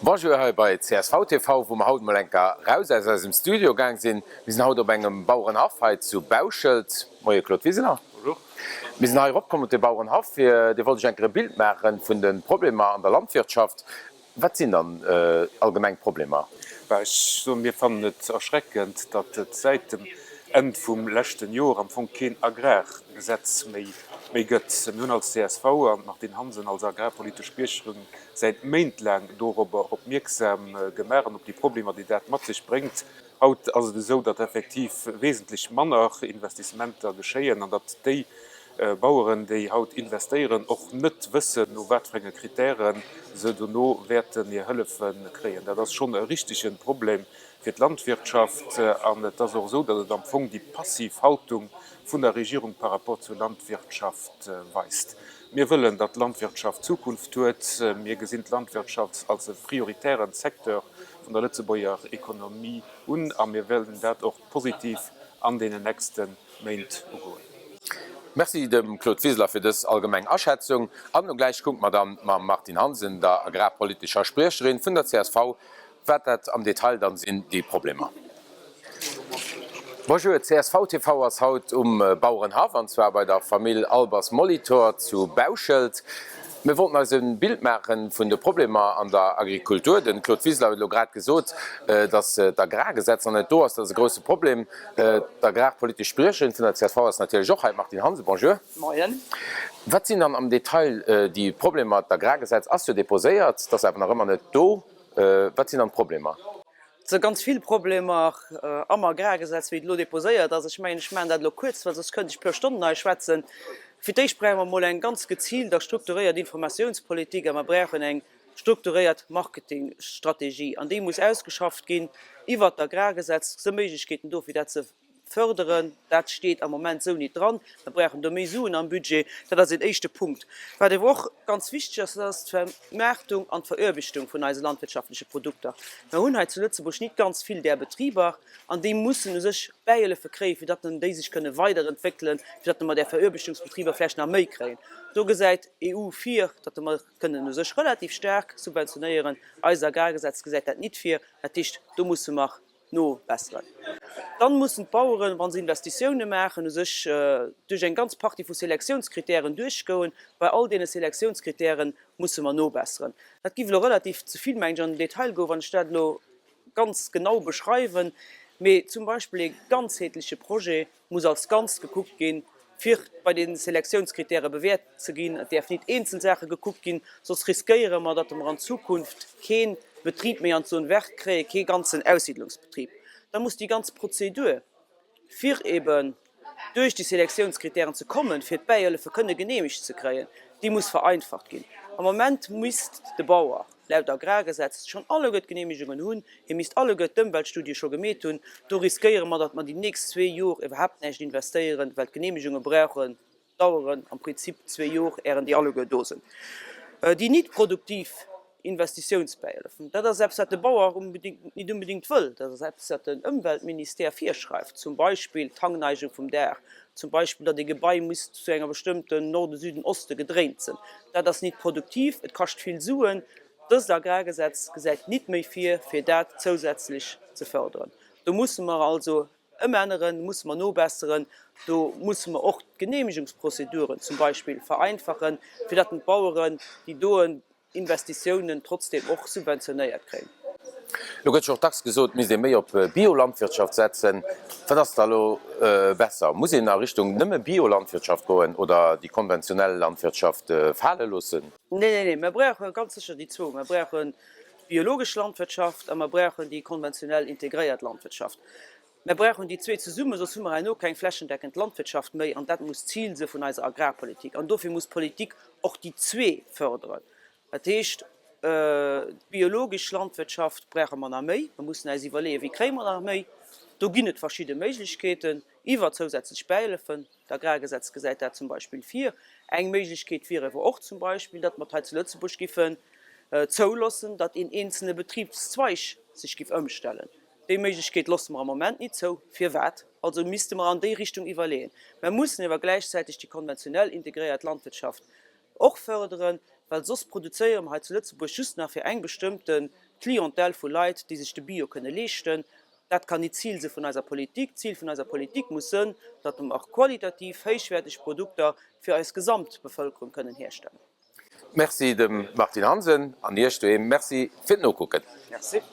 Bonjour hei bei csv TV, wou mer haut mol enker raus aus eisem Studio gaang sinn. Mir sinn haut op engem Bauerenhaff hei zu Bauschelt. Moie Claude Wiseler. Bonjour. Mir sinn hei eropkomm op de Bauerenhaff fir Dir wollt ech enker e Bild maache vun de Problemer an der Landwirtschaft. Wat sinn dann allgemeng d'Problemer? Bah, ech soen, mir fannen et erschreckend, datt et säit dem Enn vum leschten Jor am Fong keen Agrargesetz méi méi gëtt. Mir hunn als csv an d'Martine Hansen als agrarpolitesch Spiecherin säit Méint laang dorobber opmierksam gemaach an op déi Problemer, déi dat mat sech bréngt. Haut ass et esou, datt effektiv wesentlech manner Investissementer geschéien an datt déi Baueren, déi haut investéieren, och net wëssen, no wat fir enge Kritäre se dono wäerten hir Hëllefe kréien. Dat ass schonn e richtege Problem fir d'Landwirtschaft. An et ass och esou, datt et am Fong déi passiv Haltung vun der Regierung par rapport zur Landwirtschaft weist. Mir wëllen, datt d'Landwirtschaft Zukunft huet. Mir gesinn d'Landwirtschaft als e prioritären Secteur vun der Lëtzebuerger Ekonomie un a mir wëllen dat och positiv an deenen nächste Méint ugoen. Merci dem Claude Wiseler fir dës allgemeng Aschätzung. An elo gläich kucke mer dann mam Martine Hansen, der agrarpolitescher Spriecherin vun der csv, wat dat am Detail dann sinn, déi Problemer. Bonjour, csv TV ass haut um Bauerenhaff, an zwar bei der Famill Albers-Molitor zu Bauschelt. Mir wollten eis e Bild maache vun de Problemer an der Agrikultur. De Claude Wiseler huet elo grad gesot, datt d'Agrargesetz nach net do ass. Dat ass e grousse Problem. D'agrarpolitesch Spriecherin vun der csv ass natierlech och hei, d'Martine Hansen. Bonjour. Moien. Wat sinn dann am Detail déi Problemer? D'Agrargesetz ass jo deposéiert, et ass awer nach ëmmer net do. Wat sinn dann d'Problemer? Et si ganz vill Problemer am Agrargesetz, wéi et elo deposéiert ass. Ech mengen, ech maachen dat elo kuerz, well soss kënnt ech e puer Stonnen hei schwätzen. Fir d'éischt brauche mer emol eng ganz geziilt a strukturéiert Informatiounspolitik a mer brauchen eng strukturéiert Marketingstrategie. An déi muss ausgeschafft ginn iwwert d'Agrargesetz. Et si Méiglechkeeten do, fir dat ze Fërderen, dat steet am Moment esou nit dran. Mer brauchen do méi Suen am Budget. Dat ass een éischte Punkt. Wat awer och ganz wichteg ass, dat ass d'Vermaartung an d'Verüerbichtung vun eise landwirtschaftleche Produkter. Mer hunn hei zu Lëtzebuerg nit ganz vill där Betriber an déi mussen u sech Bäihëllefe kréien, fir datt déi sech kënne weiderentwéckelen, fir datt mer där Verüerbichtungsbetriber vläicht nach méi kréien. Do gesäit d'EU vir, datt mer kënnen u sech relativ staark subventionéieren. Eist Agrargesetz gesäit dat nit vir. Dat heescht, do musse mer nobesseren. Dann mussen d'Baueren, wa se Investitioune maachen, u sech duerch eng ganz Partie vu Selektiounskritären duerchgoen. Bei all deene Selektiounskritäre musse mer nobesseren. Dat giff elo relativ ze vill, mengen ech, an den Detail goen, wann ech dat elo ganz genau beschreiwen. Mee zum Beispill ee ganzheetleche Projet muss als Ganzt gekuckt ginn, fir bei de Selektiounskritäre bewäert ze ginn. Et däerf nit eenzel Saache gekuckt ginn, soss riskéiere mer, datt mer an Zukunft kee Betrib méi an d'Zone verte kréien, kee ganzen Aussiedlungsbetrib. Da muss déi ganz Prozedur, fir eben duerch déi Selektiounskritären ze kommen, fir d'Bäihëllefe kënne geneemegt ze kréien, déi muss vereinfacht ginn. Am Moment misst de Bauer laut Agrargesetz schonn alleguer d'Geneemegungen hunn, hie misst alleguer d'Ëmweltstudie scho gemeet hunn. Do riskéiere mer, datt mer déi nächst zwee Jor iwwerhaapt näischt investéieren, well d'Geneemegunge brauchen, daueren am Prinzip zwee Jor, ären déi alleguer do sinn. Déi nit produktiv Investitiounsbäihëllefen, dat ass eppes, wat de Bauer nit unbedéngt wëll, dat ass eppes, wat den Ëmweltministère virschreift, zum Beispill d'Hangneigung vum Daach, zum Beispill, datt ee Gebai muss zu enger bestëmmten Norden, Süden, Oste gedréint sinn. Dat ass nit produktiv, et kascht vill Suen. Dëst Agrargesetz gesäit nit méi vir, fir dat zousätzlech ze förderen. Do musse mer also ëmänneren, musse mer nobesseren. Do musse mer och d'Genehmegungsprozeduren zum Beispill vereinfachen, fir datt d'Baueren déi doen Investitiounen trotzdem och subventionéiert kréien. Elo gëtt jo och dacks gesot, et misst ee méi op Biolandwirtschaft setzen. Wat ass da elo besser? Muss een a Richtung nëmme Biolandwirtschaft goen oder déi konventionell Landwirtschaft fale loossen? Nee, nee, nee, mer brauche ganz sécher déi zwou. Mer brauchen d'biologesch Landwirtschaft a mer brauchen déi konventionell integréiert Landwirtschaft. Mer brauchen déi zwee zesummen, soss hu mer herno keng flächendeckend Landwirtschaft méi. An dat muss d'Zil si vun eiser Agrarpolitik. An dofir muss d'Politik och déi zwee förderen. Dat heescht, d'biologesch Landwirtschaft brauche mer nach méi. Mer mussen äis iwwerleeën, wéi kréie mer nach méi. Do ginn et verschidde Méiglechkeeten iwwer zousätzlech Bäihëllefen. D'Agrargesetz gesäit dat zum Beispill vir. Eng Méiglechkeet wier ewer och zum Beispill, datt mer et hei zu Lëtzebuerg giffen zouloossen, datt een eenzelne Betribszweig sech giff ëmstellen. Déi Méiglechkeet loosse mer am Moment nit zou. Firwat? Also misste mer an déi Richtung iwwerleeën. Mer mussen ewer gläichzäiteg déi konventionell integréiert Landwirtschaft och förderen. Well soss produzéiere mer hei zu Lëtzebuerg just nach fir eng bestëmmte Clientèle vu Leit, déi sech de Bio kënne leeschten. Dat kann nit d'Zil si vun eiser Politik. D'Zil vun eiser Politik muss sënn, datt mer qualitativ héichwäerteg Produkter fir eis gesamt Bevëlkerung kënnen hierstellen. Merci dem Martine Hansen an Iech doheem Merci fir d'Nokucken. Merci.